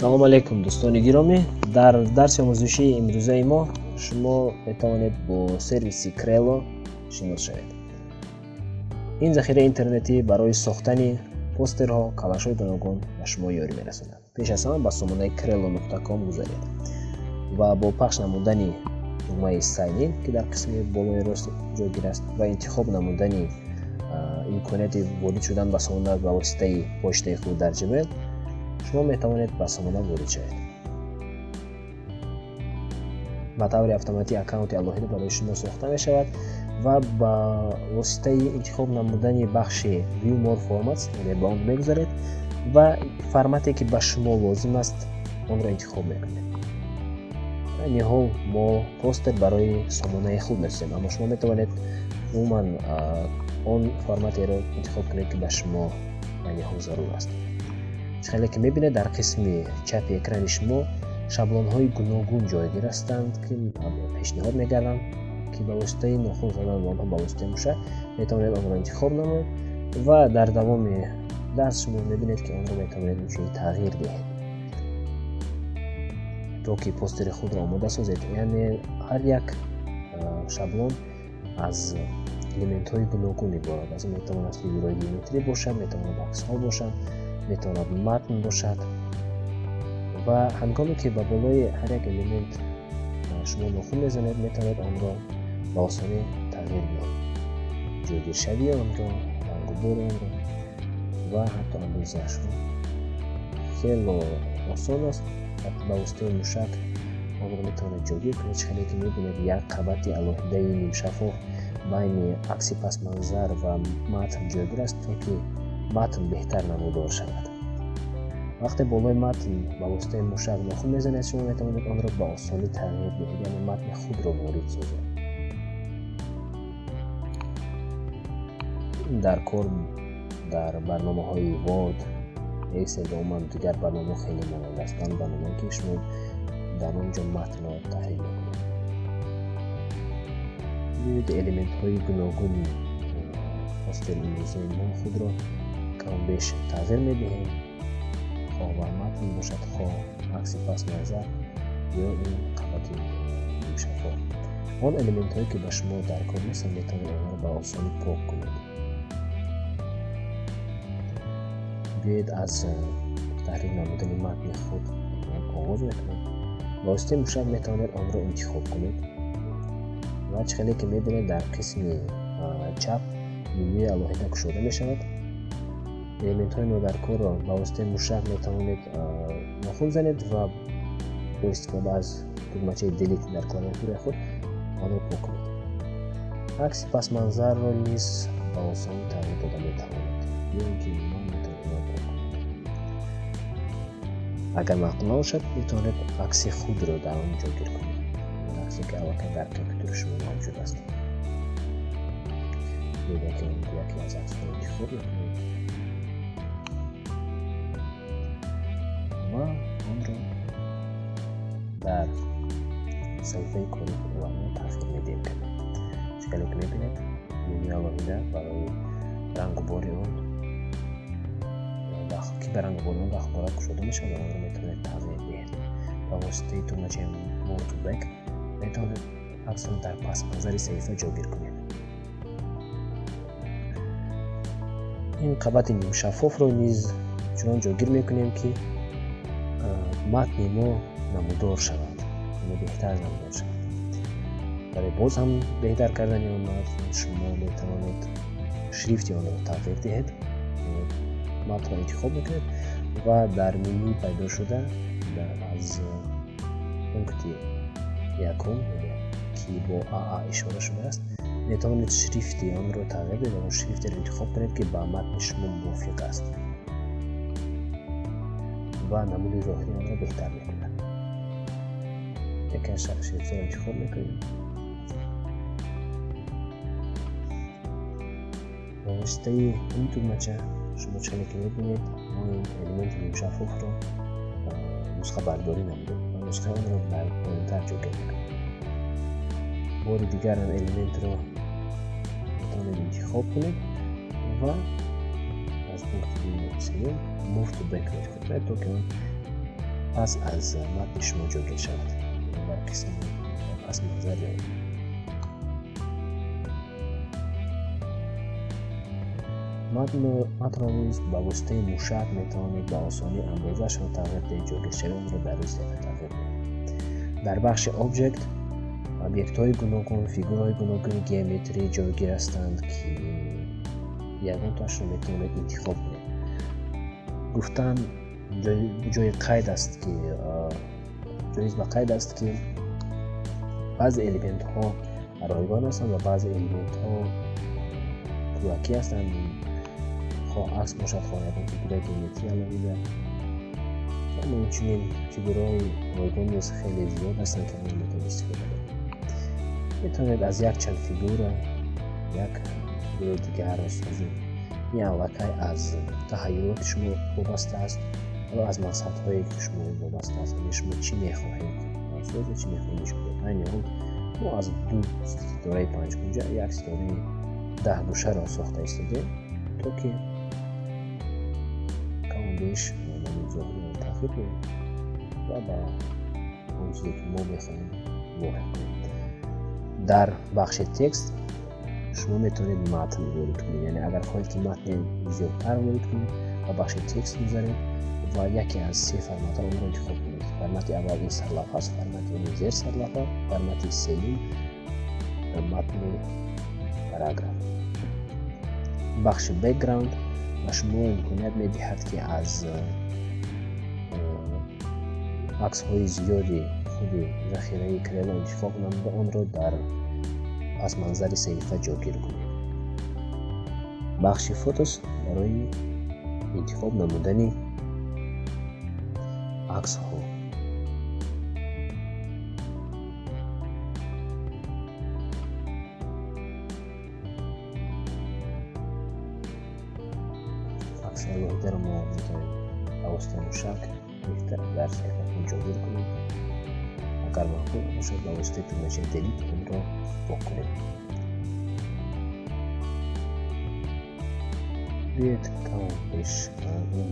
Салом алейкум, дӯстони гиромӣ! Дар дарси омӯзишии имрӯзаи мо шумо метавонед бо сервиси Crello шинос шавед. Ин захираи интернетӣ барои сохтани постерҳо, калашҳои гуногун ба шумо ёрӣ мерасонад. Пеш аз ҳама ба сомонаи crello.com гузаред ва бо пахш намудани тугмаи Sign In, ки дар қисми болои рост ҷойгир аст, ва интихоб намудани имконияти ворид шудан ба сомона ба воситаи почтаи худ дар Gmail, шумо метавонед ба сомона ворид шавед. Ба таври автоматӣ аккаунти алоҳида барои шумо сохта мешавад ва ба воситаи интихоб намудани бахши View more formats, яъне ба он мегузаред ва формате, ки ба шумо лозим аст, онро интихоб мекунед. Айни ҳол мо постер барои сомонаи худ месозем, аммо шумо метавонед умуман он форматеро интихоб кунед, ки ба шумо айни ҳол зарур аст. Хеле ки мебинед, дар қисми чапи экрани шумо шаблонҳои гуногун ҷойгир ҳастанд, ки пешниҳод мегарданд, ки ба воситаи нохун задан ба онҳо ба воситаи мушак метавонед онро интихоб намоед ва дар давоми дарс шумо мебинед, ки онро метавонед инчунин тағйир диҳед, то ки постери худро омода созед. Яъне ҳар як шаблон аз элементҳои гуногун иборат аст: метавонад фигураҳои геометрӣ бошад, метавонад аксҳо бошанд, метавонад матн бошад. Ва ҳангоме ки ба болои ҳар як элемент шумо нохун мезанед, метавонед онро ба осонӣ тағйир диҳед: ҷойгиршавии онро, рангу бори онро ва ҳатто андозаашро. Хело осон аст, ба воситаи мушак онро метавонед ҷойгир кунед. Хеле ки мебинед, як қабати алоҳидаи нимшаффоф байни акси пасманзар ва матн ҷойгир аст, то ки матн беҳтар намудор шавад. Вақте болои матн ба воситаи мушак нохун мезанед, шумо метавонед онро ба осонӣ тағйир диҳед, яъне матни худро ворид созед. Дар кор дар барномаҳои Word, Excel ва умуман дигар барномаҳо хеле монанд аст, он барномае, ки шумо дар он ҷо матнро таҳрир мекунед. Биёед, элементҳои гуногуни постери имрӯзаи мо худро камбеш тағйир медиҳем, хоҳ бар матн бошад, хоҳ акси пасманзар ё ин қабати нимшаффоф. Он элементҳое, ки ба шумо дар кор нестанд, метавонед онҳоро ба осонӣ пок кунед. Биёед, аз таҳрир намудани матни худ оғоз мекунем. Ба воситаи мушак метавонед онро интихоб кунед ва чӣ хеле ки мебинед, дар қисми чап менюи алоҳида кушода мешавад. Элементҳои нодаркорро ба воситаи мушак метавонед нохун занед ва бо истифода аз тугмачаи Delete дар клавиатураи худ онро пок кунед. Акси пасманзарро низ ба осонӣ тағйир дода метавонед ё ин ки умуман метавонед онро пок кунед. Агар маъқул набошад, метавонед акси худро дар он ҷойгир кунед, аксе, ки аллакай дар компютери шумо мавҷуд аст. Яке аз аксҳоро интихоб мекунед ва онро дар саҳифаи кори худ оварда тағйир медиҳем. Чӣ хеле ки мебинед, менюи алоҳида барои рангу бори он, ки ба рангу бори он дахл дорад, кушода мешавад ва онро метавонед тағйир диҳед. Ба воситаи тугмачаи Move to Back метавонед аксро дар пасманзари саҳифа ҷойгир кунед. Ин қабати нимшаффофро низ чунон ҷойгир мекунем, ки матни мо намудор шавад, яъне беҳтар намудор шавад. Барои боз ҳам беҳтар кардани он матн шумо метавонед шрифти онро тағйир диҳед. Матнро интихоб мекунед ва дар менюи пайдошуда аз пункти якум, ки бо АА ишора шудааст, метавонед шрифти онро тағйир диҳед ва шрифтеро интихоб кунед, ки ба матни шумо мувофиқ аст ва намуди зоҳирии онро беҳтар мекунад. Яке аз шрифтҳоро интихоб мекунем. Ба воситаи ин тугмача шумо, чӣ ки мебинед, мо ин элементи нимшаффофро нусхабардорӣ намудем ва нусхаи онро дар поёнтар ҷойгир мекунем. Бори дигар ам элементро метавонед интихоб кунед ва аз пункти сеюм Move to Back ро интихоб кунед, то ки он Пас аз матни шумо ҷойгир шавад, дар қисми пасманзари он. Матнро низ ба воситаи мушак метавонед ба осонӣ андозаашро тағйир диҳед, ҷойгиршавии онро дар рӯи саҳифа тағйир диҳед. Дар бахши Object объектҳои гуногун, фигураҳои гуногуни геометрӣ ҷойгир ҳастанд, ки ягонтоашро метавонед интихоб кунед. Гуфтан ҷои қайд аст, ки ҷоиз ба қайд аст, ки баъзе элементҳо ройгон ҳастанд ва баъзе элементҳо пулакӣ ҳастанд, хоҳ акс бошад, хоҳ ягон фигураи геометрӣ алоҳида. Аммо инчунин фигураҳои ройгон низ хеле зиёд ҳастанд, ки онро метавонед истифода баред. Метавонед аз якчанд фигура як фигураи дигарро созед. Ин аллакай аз таҳайюлоти шумо вобаста аст ва аз мақсадҳое, ки шумо вобаста аст, яъне шумо чӣ мехоҳед созед, чӣ мехоҳед нишон диҳед. Айни ҳол мо аз ду ситораи панҷкунҷа як ситораи 10-гӯшаро сохта истодем, то ки каму беш намуди зоҳириро тағйир диҳем ва ба он чизе, ки мо мехоҳем, мувофиқ кунем. Дар бахши текст шумо метавонед матн ворид кунед, яъне агар хоҳед, ки матни зиёдтар ворид кунед, ба бахши текст гузаред ва яке аз се форматҳо онро интихоб кунед. Формати аввал ин сарлавҳа аст, формати дуюм зерсарлавҳа, формати сеюм матни параграф. Бахши background ба шумо имконият медиҳад, ки аз аксҳои зиёди худи захираи Crello интихоб намуда, онро дар пасманзари саҳифа ҷойгир кунед. Бахши Photos барои интихоб намудани аксҳо. Акси алоҳидаро мо метавонем ба воситаи мушак гирифта, дар саҳифаи ҷойгир кунем. Агар маъқул бошад, ба воситаи тугмачаи Delete онро пок кунем. Биёед, каму беш ин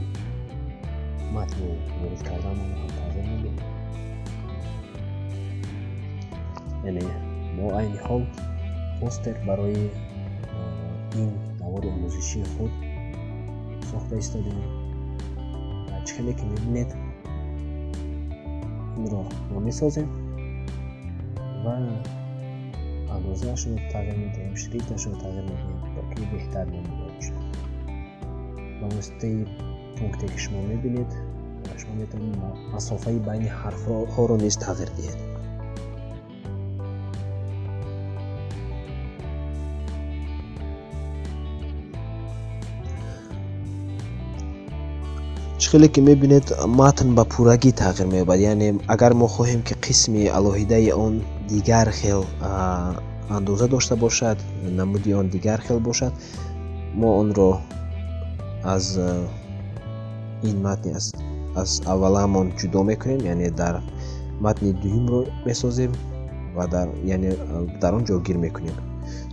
матни ворид кардаамонро ҳам тағйир медиҳем. Яъне мо айни ҳол постер барои ин навори омӯзишии худ сохта истодем. Чӣ хеле ки мебинед, инро мо месозем ва андозаашро тағйир медиҳем, шрифташро тағйир медиҳем, то ки беҳтар намуда бошад. Ба воситаи пункте, ки шумо мебинед, шумо метавонед масофаи байни ҳарфҳоро низ тағйир диҳед. Чӣ хеле ки мебинед, матн ба пуррагӣ тағйир меёбад, яъне агар мо хоҳем, ки қисми алоҳидаи он дигар хел андоза дошта бошад, намуди он дигар хел бошад, мо онро аз ин матни аз авваламон ҷудо мекунем, яъне дар матни дуюмро месозем ва дар, яъне дар он ҷойгир мекунем,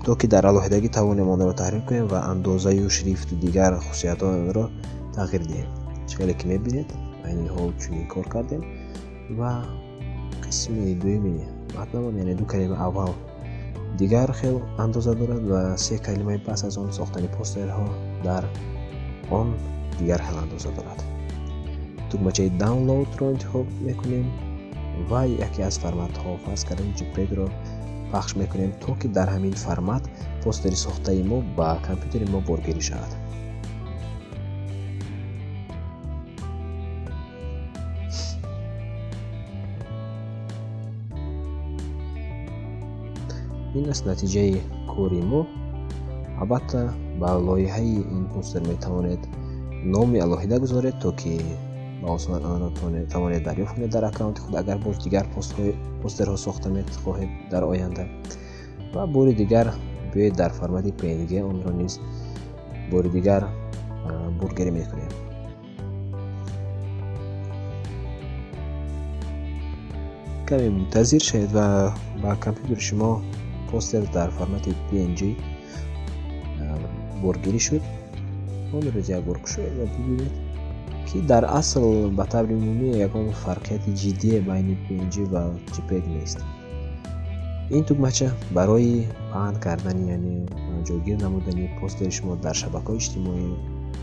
то ки дар алоҳидагӣ тавонем онро таҳрир кунем ва андозаю шрифту дигар хусусиятҳои онро тағйир диҳем. Чӣ хеле ки мебинед, айни ҳол чунин кор кардем ва қисми дуюми матнамон, яъне ду калимаи аввал дигар хел андоза дорад ва се калимаи пас аз он, сохтани постерҳо, дар он дигар хел андоза дорад. Тугмачаи Download-ро интихоб мекунем ва яке аз форматҳо, фарз кардем, JPEG-ро пахш мекунем, то ки дар ҳамин формат постери сохтаи мо ба компютери мо боргирӣ шавад. Ин аст натиҷаи кори мо. Албатта, ба лоиҳаи ин постер метавонед номи алоҳида гузоред, то ки ба осон онро тавонед дарёфт кунед дар аккаунти худ, агар боз дигар постерҳо сохта мехоҳед дар оянда. Ва бори дигар биёед, дар формати PNG онро низ бори дигар боргирӣ мекунем. Каме мунтазир шавед ва ба компютери шумо постер дар формати PNG боргирӣ шуд. Онро як бор кушоед ва бибинед, Ки дар асл ба таври умумӣ ягон фарқияти ҷиддие байни PNG ва JPEG нест. Ин тугмача барои паҳн кардани, яъне ҷойгир намудани постери шумо дар шабакаҳои иҷтимоӣ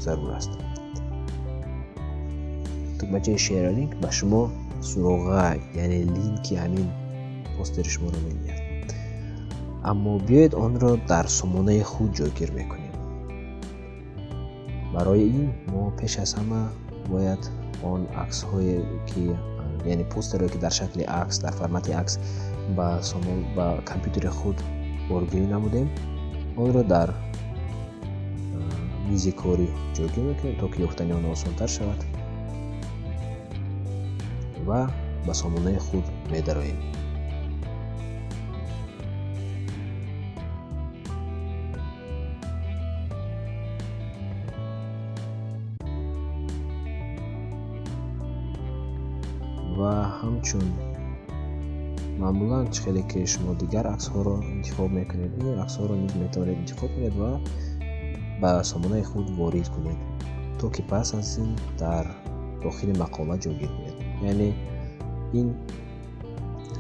зарур аст. Тугмачаи Share Link ба шумо суроға, яъне линки ҳамин постери шуморо медиҳад. Аммо биёед, онро дар сомонаи худ ҷойгир мекунем. Барои ин мо пеш аз ҳама бояд он аксҳое ки, яъне постерое ки дар шакли акс, дар формати акс ба компютери худ боргирӣ намудем, онро дар мизи корӣ ҷойгир мекунем, то ки ёфтани он осонтар шавад, ва ба сомонаи худ медароем. Ва ҳамчун маъмулан, чӣ хеле ки шумо дигар аксҳоро интихоб мекунед, ин аксҳоро низ метавонед интихоб кунед ва ба сомонаи худ ворид кунед, то ки пас аз ин дар дохили мақола ҷойгир кунед. Яъне ин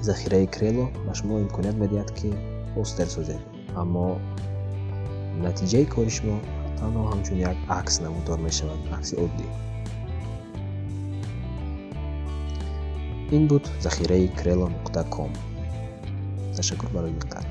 захираи Crello ба шумо имконият медиҳад, ки постер созед, аммо натиҷаи кори шумо танҳо ҳамчун як акс намудор мешавад, акси оддӣ. Ин буд захираи Crello.com. Ташаккур барои диққат.